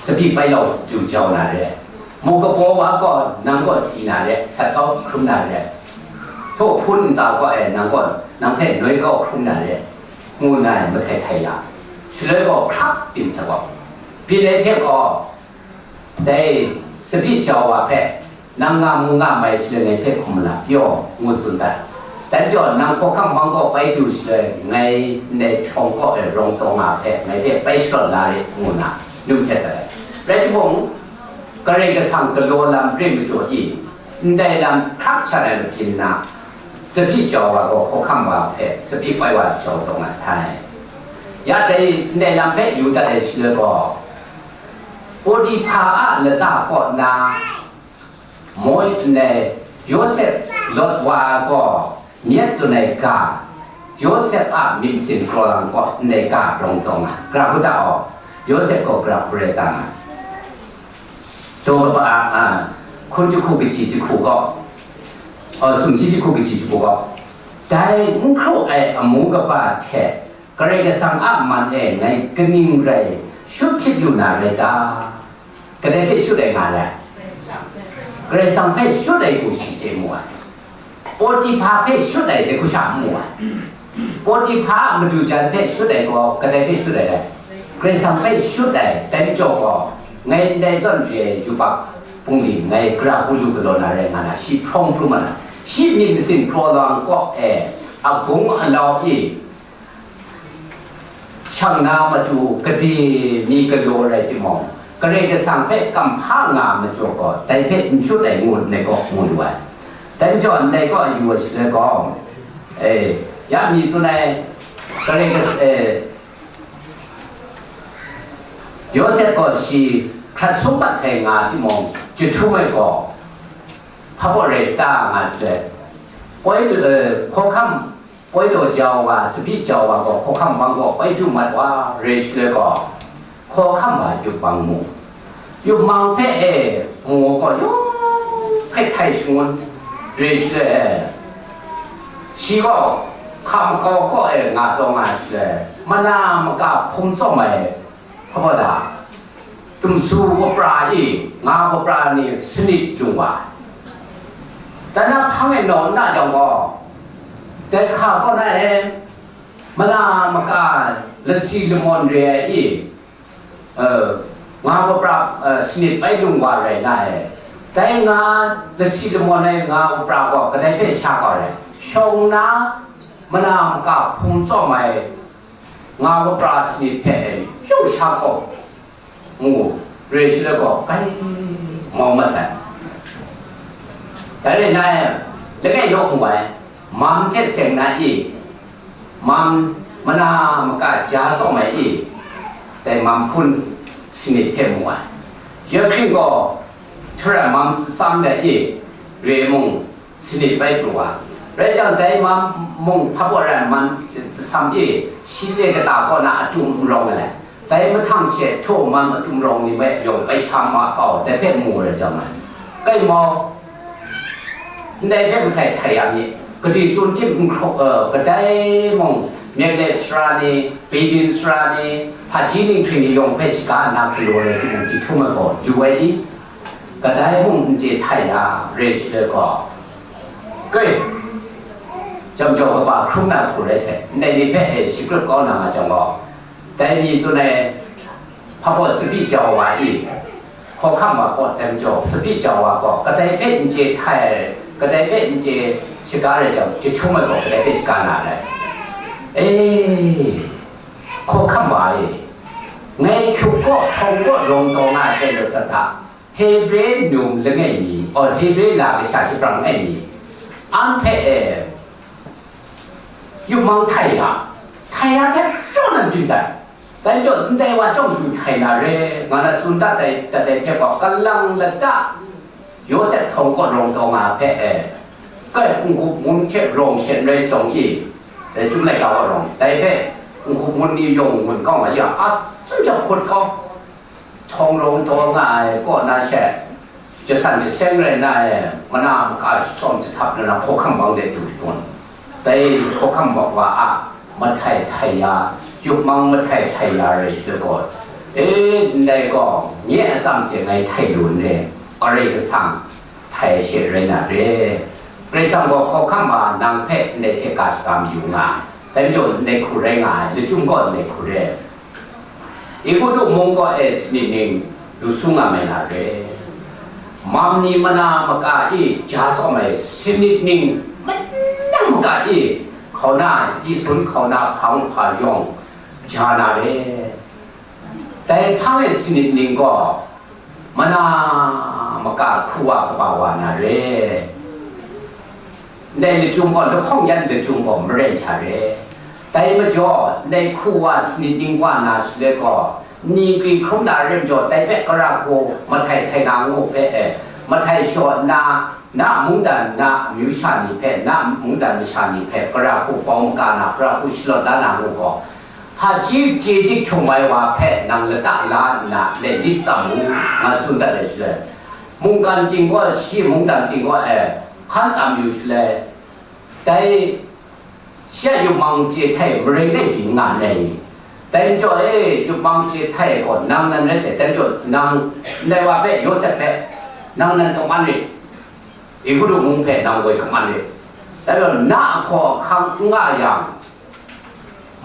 tsabyi pai lau du jau na re, muk kabaw wa gaw, nang gaw si na re, sat kau hkrum na re, htaw hpun ntsa kaw e, nang gaw, nang hpe noi kau hkrum na re, ngu nna mahtai htai ya, shaloi gaw hkrak byin sa gaw, byin ai hte gaw, dai tsabyi jau wa hpe, nang nga mu nga mai shaloi ngai hpe hkum la pyaw, ngu tsun dat. Dan jaw, nang hkawhkam bang kaw bai du shaloi, ngai ndai htawng kaw e rawng taw nga hpe ngai hpe bai sharawt la rit, ngu nna, num htet dat ai. Rai timung, Karai Kasang galaw lam re majaw i, ndai lam hkrak shat ai mabyin na, tsabyi jau wa gaw hkawhkam wa hpe tsabyi pai wa jau taw nga sai. Ya dai ndai lam hpe yu dat ai shaloi gaw, Potiphar a lata kaw na moi ndai Yawsep lawt wa gaw, myit tsun ai ga, Yawsep a myit masin kraw lang kaw ndai ga rawng taw nga, gara hku ta aw, Yawsep gaw gara hku rai ta nga. Daw kaba a, a, hkun jahku kaji jahku gaw, a, sumshi jahku kaji jahku gaw, dai n hkru ai amu kaba hte Karai Kasang a man e ngai kaning rai shut hpyit lu na rai ta? Kadai hpe shut ai nga ai? Karai Kasang hpe shut ai hku shi chye mu ai. Potiphar hpe shut ai dai hku sha n mu ai. Potiphar a madu jan hpe shut ai gaw, kadai hpe shut ai rai? Karai Kasang hpe shut ai, dai majaw gaw, ngai ndai zawn re ai yubak bungli ngai gara hku lu galaw na rai nga na, shi hprawng hprum ai, shi myit masin kraw lang kaw e, agung alau e, shang na matu gade mi galaw rai timung, Karai Kasang hpe kamhpa nga majaw gaw, dai hpe n shut ai ngu ndai kaw mu lu ai. Dai majaw ndai kaw yu ai shaloi gaw, e, ya mi tsun ai, Karai Kas-, e, Yawsep gaw shi hkrat sum mat sai nga timung, jahtum ai gaw, hpa baw rai sa ta nga shaloi, poi, e, hkawhkam, poi daw jau wa, tsabyi jau wa gaw hkawhkam bang gaw poi du mat wa, rai shaloi gaw, hkawhkam wa yup mang mu. Yup mang hpe e mu gaw yawng hpe htai shangun, rai shaloi e, shi gaw hkam kau kaw e nga taw nga shaloi, mana maka hpung tsawm ai, hpa baw da, dumsu wapra e nga wapra ni sanit lung wa. Dan na hpang e naw n na jang gaw, dai hka kaw na e, mana maka latsi lamawn re ai e, eh, nga wapra, eh, sanit bai lung wa rai na e. Dai nga latsi lamawn ai nga wapra gaw kadai hpe sha kau ai? Shawng nna mana maka hpung tsawm ai nga wapra sanit hpe yawng sha kau ngu, re shi let gaw, kai mau mat sai. Dai rai nna, langai naw mu ai, mam hte seng na i, mam mana maka ja tsawm ai i, dai mam hpun sanit hpe mu ai. Ya hkring gaw, htaran mam tsam dai i, re mung, sanit bai pru wa. Rai jang, dai mam mung hpa baw ran man tsam i, shi le kata kaw na atum n rawng ai. Dai mahtang she htaw mam atum rawng ni bai yawng bai sha ma kau, dai hpe mu rai jang ai. Kai mau, ndai hpe mahtai htai ya mi, kadi tsun tim n hkraw, eh, kadai mung, myit let sara ni, bidin sara ni, hpaji ninghpring ni yawng hpe shaga nna galaw ai hte mung, jahtum ai gaw, lu ai i? Kadai mung n chye htai ya, re shi let gaw, kai, jam jau kaba hkrum na hku rai sai, ndai ni hpe e shagrup kau na nga jang gaw, dai mi tsun ai hpa baw tsabyi jau wa i, hkawhkam wa kaw jam jau tsabyi jau wa gaw, kadai hpe n chye htai, kadai hpe n chye shaga rai jang, jahtum ai gaw kadai hpe shaga na rai? E, hkawhkam wa e, ngai hkyuk kaw, htawng kaw rawng taw nga ai teng lawt dat hta, Hebre num langai mi, aw, Hebre la kasha shabrang langai mi, an hpe e, yupmang htai ya, htai ya hte shawng nan byin sai. Dai majaw, ndai wa chyawm du htai na re, nga na tsun dat ai, dat ai hte gaw, kalang lata, Yawsep htawng kaw rawng taw nga hpe e, kai, n-gup ngun hte rawng shen rai sawng i, e, Chyum laika wa rawng, dai hpe, n-gup ngun ni yawng ngun kau nga ya, a tsun jahput kau. Htawng rawng taw nga ai kaw na she, jasan jaseng rai na e, mana maka shatsawm jahtap na na hkawhkam bang de du shadawn. Dai hkawhkam wa a mahtai htai ya, yupmang mahtai htai ya rai shi let gaw, e, ndai gaw, nye a atsam hte ngai htai lu n re, Karai Kasang htai she rai na re. Karai Kasang gaw hkawhkam wa nang hpe ndai hte ga shaga mayu nga ai, dai majaw ndai hku rai nga ai, lachyum gaw ndai hku re. Egutu mung kaw e sanit ning lu su nga mai na re. Mam ni mana maka i ja tsawm ai sanit ning manang maka i hkauna i sun hkauna hpang hpa yawng ja na re. Dai hpang e sanit ning gaw mana maka hku wa kaba wa na re. Ndai lachyum gaw, lahkawng yan lachyum gaw maren hta re. Dai majaw, ndai hku wa sanit ning wa na shaloi gaw, ni kri hkrum na rim jaw, dai hpe kara hku mahtai htai na ngu hpe e, mahtai shaw nna, na mungdan na amyu sha ni hpe, na mungdan masha ni hpe, kara hku bau maga na, kara hku shalawt la na ngu gaw, hpaji chye dik htum ai wa hpe nang lata la nna, let lit tsam mu, nga tsun dat ai shaloi, mungkan ting gaw, shi mungdan ting gaw e, hkan tam yu shaloi, dai shi a yupmang chye htai marai rai byin nga ndai ni? Dai majaw e, yupmang chye htai gaw nang nan rai sai, dai majaw nang ndai wa hpe, Yawsep hpe, nang nan kaman rit, Egutu mung hpe nang woi kaman rit, dai majaw na a hkaw ahkang n nga yang,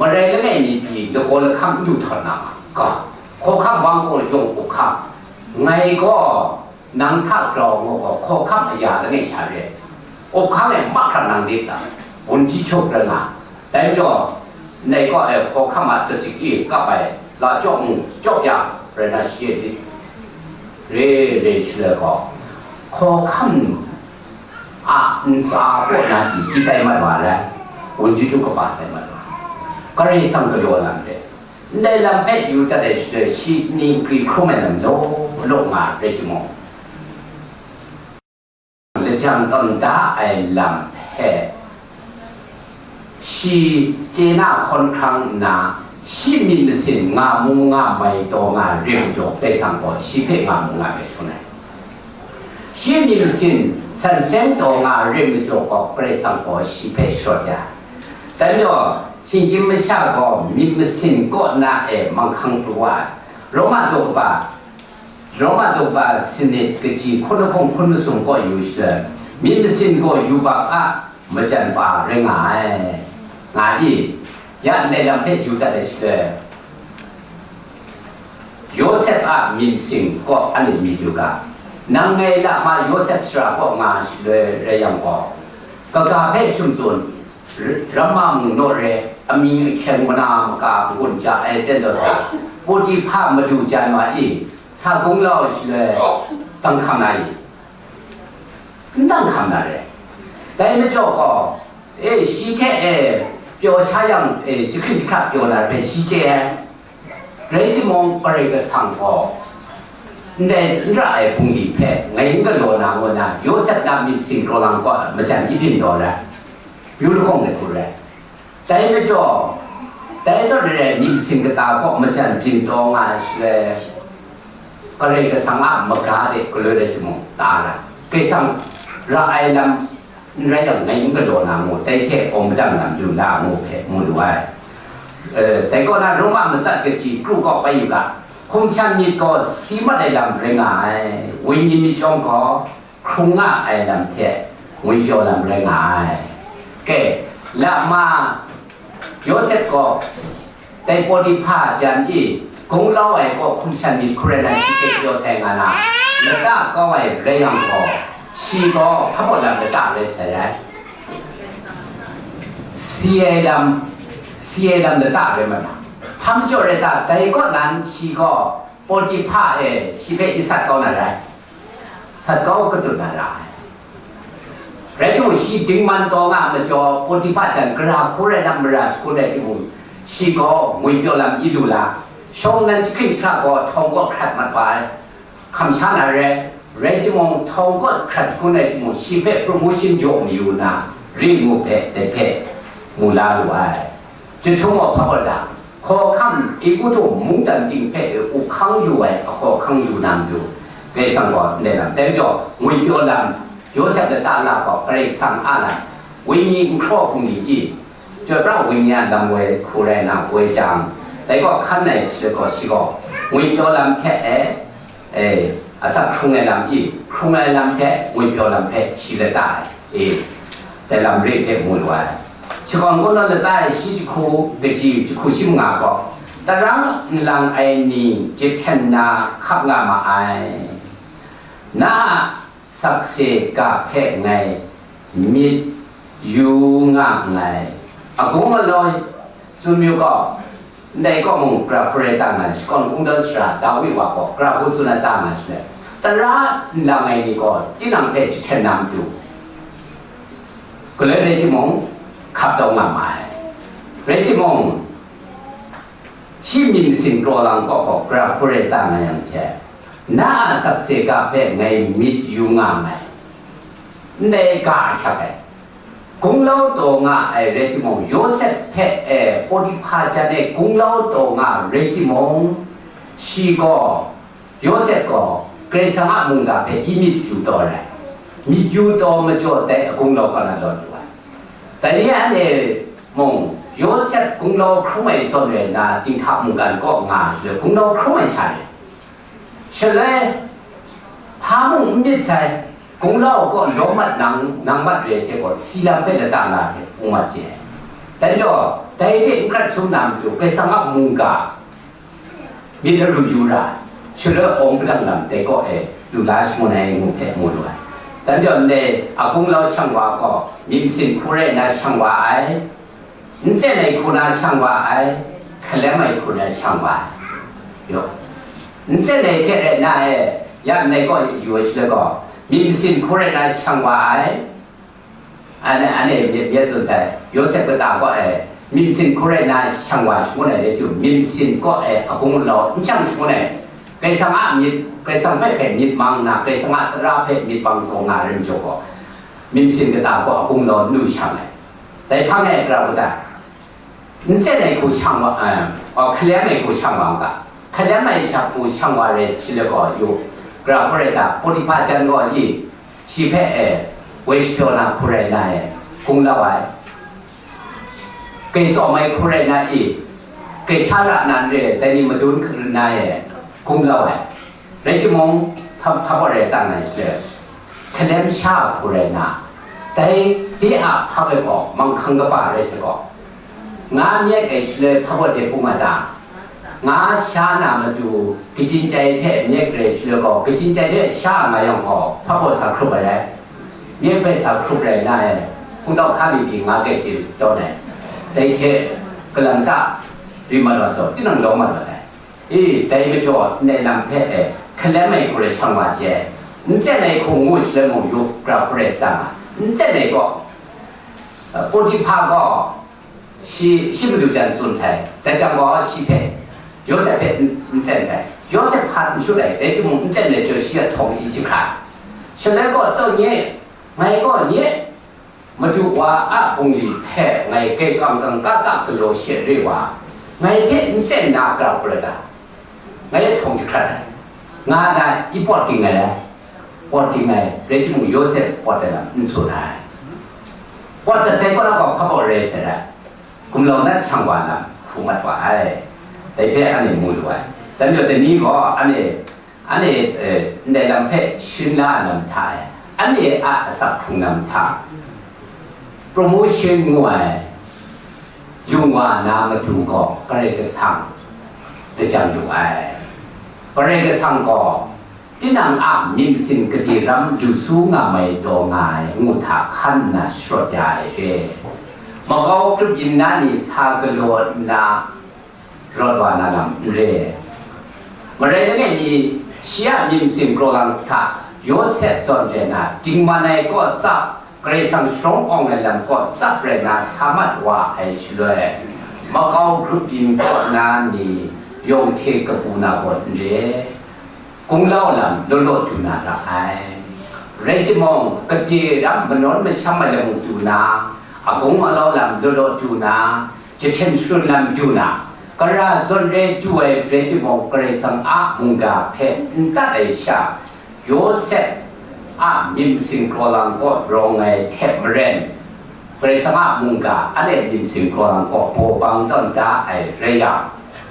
marai langai mi pyi lagaw lahkam n du htawn na nga ga, hkawhkam wa gaw jawng up hkam, ngai gaw nang hta grau ngu gaw, hkawhkam aya langai sha re, up hkang e mahkra nang de ta, wunji hkyuk rai nga, dai majaw, ndai kaw e hkawhkam a datsit e kap ai la chyaw mu, chyaw ya rai na shi e di, re re shaloi gaw, hkawhkam a ntsa kaw na pyi pyi tai mat wa ai, wunji htu kaba tai mat wa ai, Karai Kasang galaw lam de, ndai lam hpe yu dat ai shaloi, shi ni nkri hkrum ai lam law law nga rai timung, lajang tam da ai lam hpe shi chye na hkawn hkrang nna, shi myit masin nga mu nga mai taw nga rim jaw, Karai Kasang gaw shi hpe nga mu nga mai hpun ai. Shi myit masin san seng taw nga rim majaw gaw, Karai Kasang gaw shi hpe sharawt ya ai. Dai majaw, shinggyim masha gaw myit masin kaw na e manghkang pru wa ai. Roma daw kaba, Roma daw kaba sanit kaji hkun lahkawng hkun masum kaw yu shaloi, myit masin gaw yubak a majan pa rai nga ai, nga i, ya ndai lam hpe yu dat ai shaloi, Yawsep a myit masin kaw anhte myit yu ga, nang ngai lama Yawsep sara kaw nga shaloi rai yang gaw, kaga hpe hkyum tsun, Ramma mung naw re, amying ahkyeng mana maka n-gun ja ai ten taw, Potiphar madu jan wa i, sa kung lau shaloi, dang hkam na i? N dang hkam na re. Dai majaw gaw, e, shi hte e, pyaw sha yang, e, jahkring jahkra pyaw na re hpe shi chye ai. Rai timung, Karai Kasang gaw ndai n ra ai bungli hpe ngai n galaw na ngu na, Yawsep na myit masin krawlang kaw majan ibyin taw rai, yu lahkawng de hku rai. Dai majaw, dai zawn re ai myit masin kata kaw majan byin taw nga ai shaloi, Karai Kasang a maga de galoi rai timung, ta ra, Karai Kasang ra ai lam n rai yang, ngai n galaw na ngu, dai hte gaw madang lam yu na ngu hpe mu lu ai. E, dai kaw na, Roma matsat kaji kru kaw bai yu ga, Hkum shan myit gaw si mat ai lam rai nga ai, wenyi myit chyawm gaw hkrung nga ai lam hte ngwipyaw lam rai nga ai. Ke, lama Yawsep gaw dai Pawtihpa jan e gunglau ai kaw hkum shan myit hkrum ai lam shi hpe pyaw sai nga na, lata kau ai rai yang gaw, shi gaw hpa baw lam lata rai sai ai. Si ai lam, si ai lam lata rai ma na. Hpa majaw rai ta, dai kaw nan shi gaw Pawtihpa e shi hpe i sat kau na rai, sat kau katut na ra ai. Rai timung, shi dingman taw nga ai majaw, Pawtihpa jan gara hku rai na mara shakut rai timung, shi gaw ngwipyaw lam i lu la, shawng nnan jahkring jahkra gaw htawng kaw hkrat mat wa ai. Hkam sha na re, rai timung, htawng kaw hkrat hkun rai timung, shi hpe promotion jaw mayu nna, ring ngu hpe dai hpe mu la lu ai. Jahtum gaw hpa gaw da, hkawhkam Egutu mungdan ting hpe u hkang yu ai ahkawhkang yu na matu, Karai Kasang gaw ndai lam, dai majaw, ngwipyaw lam, Yawsep lata la gaw Karai Kasang a lam, wenyi nhkraw hpung ni i, chyoi pra wenyi a lam woi hku rai na woi jang, dai gaw hkan ai shi gaw, shi gaw ngwipyaw lam hte e, e, asak hkrung ai lam i, hkrung ai lam hte ngwipyaw lam hpe shi lata ai, e, dai lam re hpe mu lu ai. Shakawn Kungdawn latsa e shi jahku kaji jahku shi manga gaw, tara nlang ai ni jahten na hkap nga ma ai. Na a sakse ga hpe ngai myit yu nga nngai. Agung maloi tsun yu gaw, ndai kaw mung gara hku rai ta nga ai, Shakawn Kungdawn sara Dawi wa gaw gara hku tsun ai ta nga ai shaloi, tara nlang ai ni gaw tinang hpe jahten na matu, galoi rai timung, hkap taw nga ma ai. Rai timung, shi myit masin kraw lang kaw gaw gara hku rai ta nga yang she, na a sakse ga hpe ngai myit yu nga nngai. Ndai ga ahkyak ai. Gunglau taw nga ai rai timung, Yawsep hpe, e, Pawtihpa jan e gunglau taw nga rai timung, shi gaw, Yawsep gaw Karai Kasang a mungga hpe i myit yu taw ai. Myit yu taw majaw dai a gunglau kaw na lawt lu ai. Dai ni anhte mung, Yawsep gunglau hkrum ai zawn rai nna, dinghta mungkan kaw nga ai shaloi, gunglau hkrum ai sha re. Shaloi, hpa mung n myit sai, gunglau kaw lawm mat nang, nang mat re ai hte gaw, si lam hpe lata la hte, hpung mat chye ai. Dai majaw, dai hte n hkrat sum na matu, Karai Kasang a mungga myit laru yu ra ai, shaloi awng padang lam dai kaw e lu la shangun ai ngu hpe mu lu ai. Dai majaw, ndai a gunglau shang wa gaw, myit masin hku rai nna shang wa ai, nsen ai hku na shang wa ai, hkalem ai hku na shang wa ai. Yaw. Nsen ai hte rai nna e, ya ndai kaw yu ai shaloi gaw, myit masin hku rai nna shang wa ai. Anhte, anhte myit, myit tsun sai, Yawsep kata kaw e, myit masin hku rai nna shang wa shangun ai, dai hte myit masin kaw e a gunglau n shang shangun ai, Karai Kasang a myit, Karai Kasang hpe hkai myit mang nna, Karai Kasang a tara hpe myit bang taw nga ai rai majaw gaw, myit masin kata kaw a gunglau n lu shang ai. Dai hpang e gara hku ta, nsen ai hku shang wa, eh, aw, hkalem ai hku shang wa u ga. Hkalem ai sha hku shang wa rai shaloi gaw, yu, gara hku rai ta, Pawtihpa jan gaw i, shi hpe, e, woi shapyaw na hku rai nna e, gunglau ai. Grai tsawm ai hku rai nna i, grai sha ra nna n re ai, dai ni madun hkrit nna e, gunglau ai. Rai timung, hpa, hpa baw rai ta nga ai shaloi, hkalem sha hku rai nna, dai de a hpa bai gaw manghkang kaba rai sai gaw, nga myek ai shaloi hpa baw de pung a ta? Nga sha na matu, kachin chyai hte myek rai shaloi gaw, kachin chyai hte sha nga yang gaw, hpa baw sa hkrup ai rai. Myek hpe sa hkrup rai nna e, hpungtau hka mi pyi nga grai chye tawn ai. Dai hte, kalang ta, ri mat wa saw, tinang lawm mat wa sai. E, dai majaw ndai lam hpe e, hkalem ai hku rai shang wa ai, nsen ai hku ngu shaloi mung yu, gara hku rai sa nga, nsen ai gaw, Pawtihpa gaw shi, shi madu jan tsun sai, dai jang gaw shi hpe, Yawsep hpe n, nsen sai, Yawsep hpa n shut ai, rai timung nsen ai jaw shi a htawng i jahkra. Shaloi gaw, taw nye, ngai gaw nye, Madu wa a bungli hpe ngai kaikang kangka ta galaw she re wa, ngai hpe n tsen na gara hku rai ta? Ngai a htawng jahkrat ai, nga na i pawt ging ai, pawt ging ai, rai timung, Yawsep pawt ai lam n tsun ai. Pawt dat sai kaw na gaw hpa baw rai sai ai, gumlau nat shang wa lam hkru mat wa ai, dai hpe anhte mu lu ai. Dan yawng dai ni gaw, anhte, anhte, eh, ndai lam hpe shin la ai lam hta e, anhte a asak hkrung lam hta, promotion ngu ai, lung wa na matu gaw Karai Kasang lajang lu ai. Karai Kasang gaw tinang a myit masin gade ram lu su nga mai taw nga ai ngu hta hkan nna sharawt ya ai re. Makau grup yin na ni sa galaw nna rawt wa na lam n re. Marai langai mi, shi a myit masin kraw lang hta Yawsep zawn re na dingman ai kaw tsap, Karai Kasang sharawng awng ai lam kaw tsap rai na sa mat wa ai shaloi, makau grup yin kaw na ni yawng hte kabu na gaw n re, gunglau lam law law du na ra ai. Rai timung, gade ram manawn masham ai lamu du na, agung alau lam law law du na, jahten sharun lam du na, kara zawn re du ai rai timung, Karai Kasang a mungga hpe n tat ai sha, Yawsep a myit masin kraw lang kaw rawng ai hte maren, Karai Kasang a mungga anhte myit masin kraw lang kaw baw bang tawn da ai rai yang,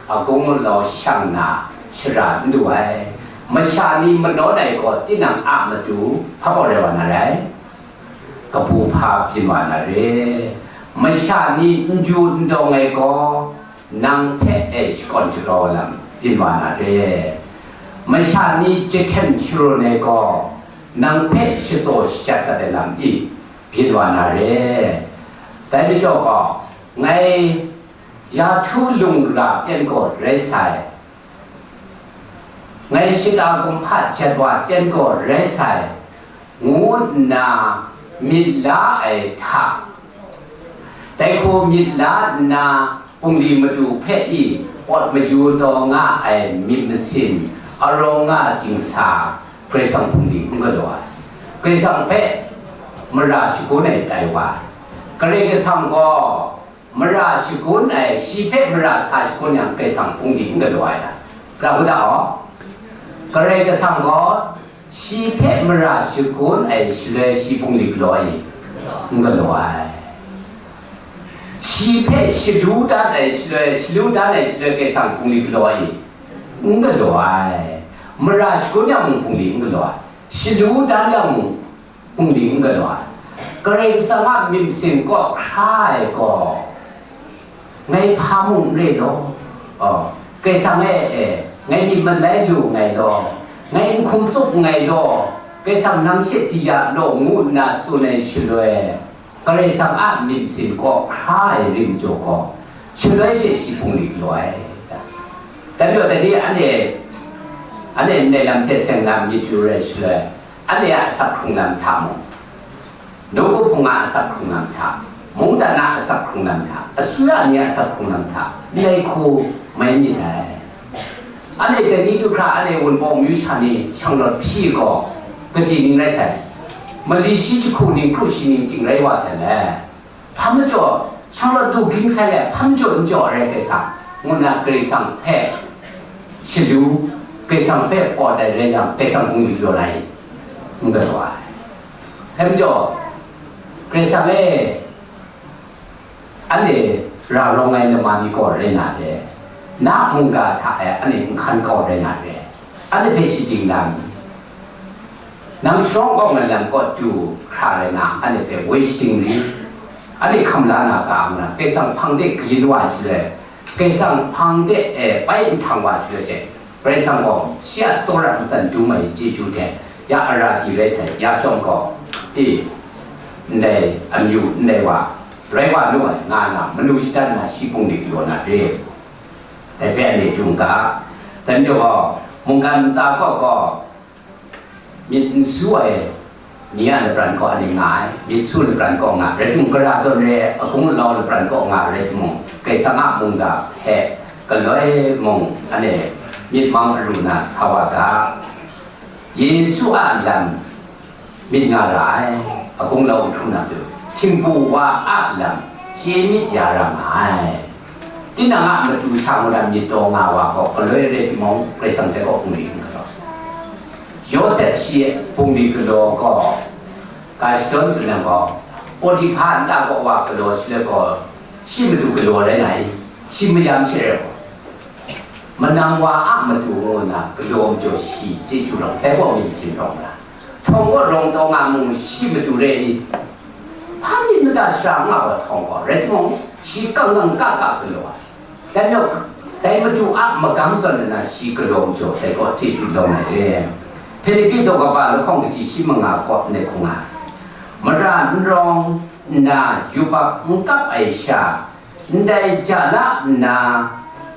agung alau shang na shara n lu ai. Masha ni manawn ai gaw tinang a matu hpa gaw rai wa na rai, kabu hpa byin wa na re. Masha ni n ju n dawng ai gaw, nang hpe e shakawn shakau lam byin wa na re. Masha ni jahten sharun ai gaw, nang hpe shatsaw shajat dat ai lam i byin wa na re. Dai majaw gaw, ngai ya htu lung ra pyan gaw rai sai, ngai shata kumhpa jat wa ten gaw rai sai, ngu nna myit la ai hta, dai hku myit la nna, bungli madu hpe i pawt mayu taw nga ai myit masin, arawng nga dingsa, Karai Kasang bungli n galaw ai. Karai Kasang hpe mara shagun ai tai wa ai. Karai Kasang gaw mara shagun ai, shi hpe mara sa shagun yang, Karai Kasang bungli n galaw ai ta? Pra mu da aw. Karai Kasang gaw shi hpe mara shagun ai shaloi, shi bungli galaw ai? N galaw ai. Shi hpe shalu dan ai shaloi, shalu dan ai shaloi, Karai Kasang bungli galaw ai? N galaw ai. Mara shagun yang mung bungli n galaw ai. Shalu dan yang mung bungli n galaw ai. Karai Kasang a myit masin kaw hkra ai gaw, ngai hpa mung n re law, oh, Karai Kasang e, e, ngai myit malai lu nngai law, ngai n hkum tsup nngai law, Karai Kasang nang she di ya law, ngu nna tsun ai shaloi, Karai Kasang a myit masin kaw hkra ai rim jaw gaw, shaloi she shi bungli galaw ai. Dai majaw, dai ni anhte, anhte ndai lam hte seng na myit yu rai shaloi, anhte a asak hkrung lam hta mung, nawku hpung a asak hkrung lam hta, mungdan a asak hkrung lam hta, asuya ni a asak hkrung lam hta, ndai hku mai myit ai. Anhte dai ni du hkra, anhte Wunpawng myu sha ni shanglawt hpyi gaw, gade ning rai sai, mali shi jahku ning, kru shi ning ting rai wa sai le. Hpa majaw, shanglawt du ging sai le, hpa majaw n jaw rai Karai Kasang, ngu nna Karai Kasang hpe shalu, Karai Kasang hpe pawt ai rai yang, Karai Kasang bungli galaw na i? N galaw ai. Hpa majaw, Karai Kasang e, anhte ra rawng ai lama ni gaw rai na re, na mungga hta e anhte nhkan kau rai na re, anhte hpe shachyen na mi, nang sharawng awng ai lam kaw du hkra rai na, anhte hpe woi shachyen ri, anhte hkam la na ga ngu na, Karai Kasang hpang de kayin wa ai shaloi, Karai Kasang hpang de, e, pai nhtang wa ai shaloi she, Karai Kasang gaw shi a tsawra matsan dum ai chyeju hte ya ara di rai sai, ya chyawm gaw, e, ndai amyu ndai wa rai wa nu ai, nga na, manu shadan na shi bungli galaw na re. Dai hpe anhte dung ga. Dai majaw gaw, mungkan ntsa kaw gaw, myit n su ai ni a lapran kaw anhte nga ai, myit su lapran kaw nga, rai timung, gara zawn re ai agung alau lapran kaw nga rai timung, Karai Kasang a mungga hpe galoi mung anhte myit mang aru na sa wa ga. Yesu a lam myit nga ra ai, agung alau hkrum na matu, htingbu wa a lam chye myit ya ra nga ai. Tinang a matu sha ngu lam myit taw nga wa gaw, galoi rai timung, Karai Kasang hte gaw bungli n galaw. Yawsep shi bungli galaw gaw, ga shadawn tsun yang gaw, Potiphar nta kaw wa galaw shaloi gaw, shi matu galaw rai nga i? Shi mayam she rai gaw, Manang wa a matu ngu nna galaw majaw shi chyeju rawng, dai gaw myit masin rawng ra. Htawng gaw rawng taw nga mu, shi matu re i? Hpa myit mada shara nga wa htawng gaw, rai timung, shi kang kang ka ka galaw ai. Dai majaw, dai matu a magam zawn nna shi galaw majaw, dai gaw chyeju lawm ai re. Hpilipi daw kaba lahkawng kaji shi manga kaw ndai hkung nga ai. Mara n rawng nna yubak n kap ai sha, ndai ja la nna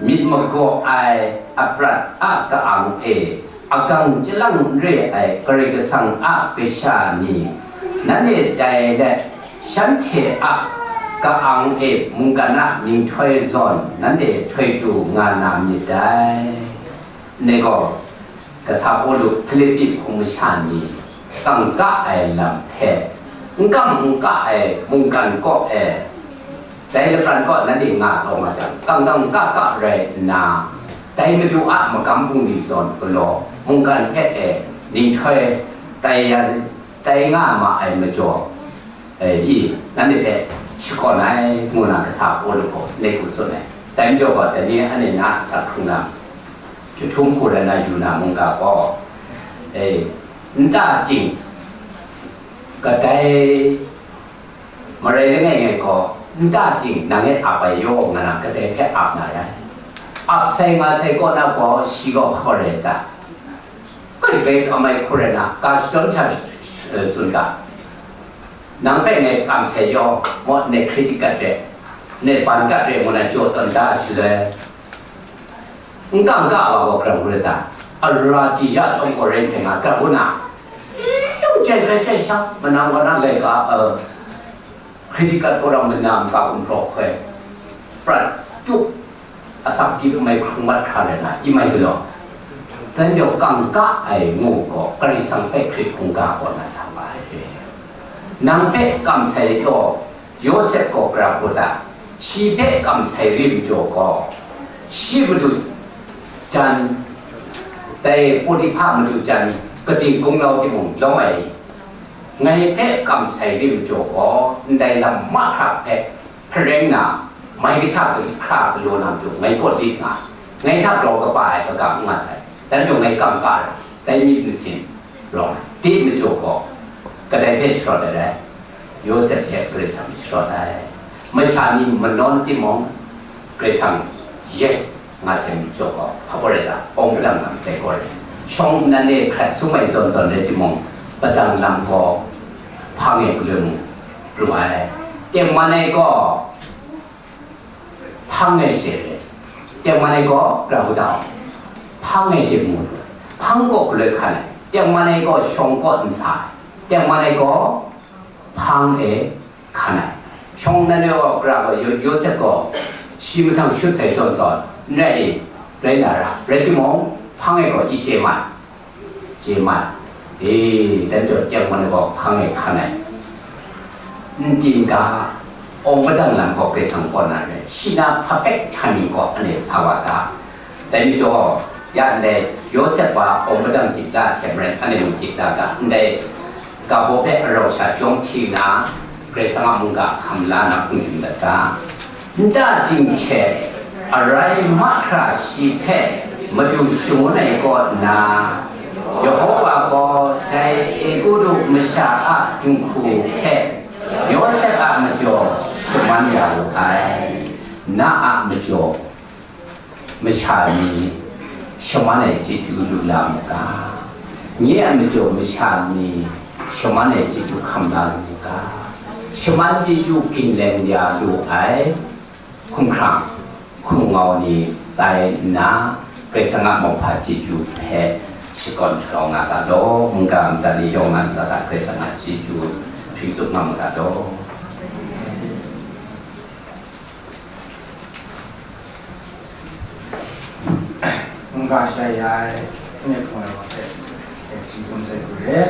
myit magaw ai aprat a ka-ang e, agang chyalang n re ai Karai Kasang a kasha ni, nanhte tai let, shanhte a ka-ang e mungkan a ninghtoi zawn nanhte htoi du nga na myit dai. Ndai gaw, kasa Pawlu Hpilipi hpung masha ni kangka ai lam hpe, n kam n ka ai mungkan kaw e, dai lapran kaw nanhte nga taw nga jang, kangka kangka rai nna, dai Madu a magam bungli zawn galaw, mungkan hpe e ninghtoi tai ya, tai nga ma ai majaw, e, i, nanhte hpe shakawn ai, ngu na kasa Pawlu gaw ndai hku tsun ai. Dai majaw gaw, dai ni anhte na a asak hkrung na, jahtum hku rai na yu na mungga gaw, e, nta ting, kadai marai langai ngai gaw, nta ting nang e ap ai yaw nga na, kadai hpe ap na rai. Ap sai nga sai kaw na gaw, shi gaw hpa rai ta? Kai bai kam ai hku rai na, ga shadawn hta, e, tsun ga. Nang hpe ngai kam sai yaw, maw, nai kritik kat re, nai ban kat re, ngu na jaw tawn da shaloi, n kangka wa gaw grau rai ta? Ara ji ya chyawm gaw rai sai nga, grau na, yung jai rai jai sha, manang wa na laika, e, Hkritik kat kau rang mana nta gumhpraw hkoi, prat tup, asak gyit mai hkrung mat hkra rai na, i mai galaw. Dai majaw kangka ai ngu gaw, Karai Kasang hpe hkrit hkungga kaw na sa wa ai re. Nang hpe kam sai yaw, Yawsep gaw grau hkra, shi hpe kam sai rim jaw gaw, shi madu jan, dai Potiphar madu jan, kating kunglau timung lawm ai. Ngai hpe kam sai rim jaw gaw, ndai lam mahkra hpe hpareng na, mai kahta hkra galaw na matu ngai kaw lit nga, ngai hta grau kaba ai kaga n nga sai. Dai majaw ngai kangka ai, dai myit masin rawng ai. Dai majaw gaw, kadai hpe sharawt ai rai? Yawsep hpe Karai Kasang sharawt ai. Masha ni manawn timung, Karai Kasang, yes, nga sai myit jaw gaw, hpa gaw rai ta? Awng padang lam tai gaw rai. Shawng nnan e hkrat sum ai zawn zawn rai timung, padang lam gaw hpang e galoi mu lu ai. Tengman ai gaw hpang e she re. Tengman ai gaw ra u ta, hpang e she mu lu ai. Hpang gaw galoi hkan ai. Tengman ai gaw shawng kaw n sa ai. Tengman ai gaw hpang e hkan ai. Shawng nnan e gaw, gara gaw, Yo-, Yawsep gaw shi mahtang shut sai zawn zawn, n rai i? Rai na ra, rai timung, hpang e gaw i chye mai, chye mai. E, dan jaw tengman e gaw hpang e hkan ai. N ting ga, awng padang lam gaw Karai Kasang kaw na rai, shi na perfect timing gaw anhte sa wa ta? Dai majaw, ya ndai Yawsep a awng padang gyit la hte maren, anhte mung gyit la ga, ndai ga baw hpe arau sha jawng hti nna, Karai Kasang a mungga hkam la na hpung jing dat ga. Nta ting hte arai mahkra shi hpe madu shangun ai kaw nna, Yehova gaw dai Egutu masha a dinghku hpe Yawsep a majaw shaman ya wu ai. Na a majaw masha ni shaman ai chyeju lu la mu ga? Nye a majaw masha ni shaman ai chyeju hkam la lu mu ga? Shaman chyeju ginleng ya lu ai hkumhkrang hkumngau ni tai nna, Karai Kasang a mauhpa chyeju hpe shakawn sharawng nga ga law, mungga ntsa ni yawng nga ntsa hta Karai Kasang a chyeju hpring tsup nga mu ga law. Mungga shai ya ai, nye hpung ai wa hpe, e, si hkum sai hku re.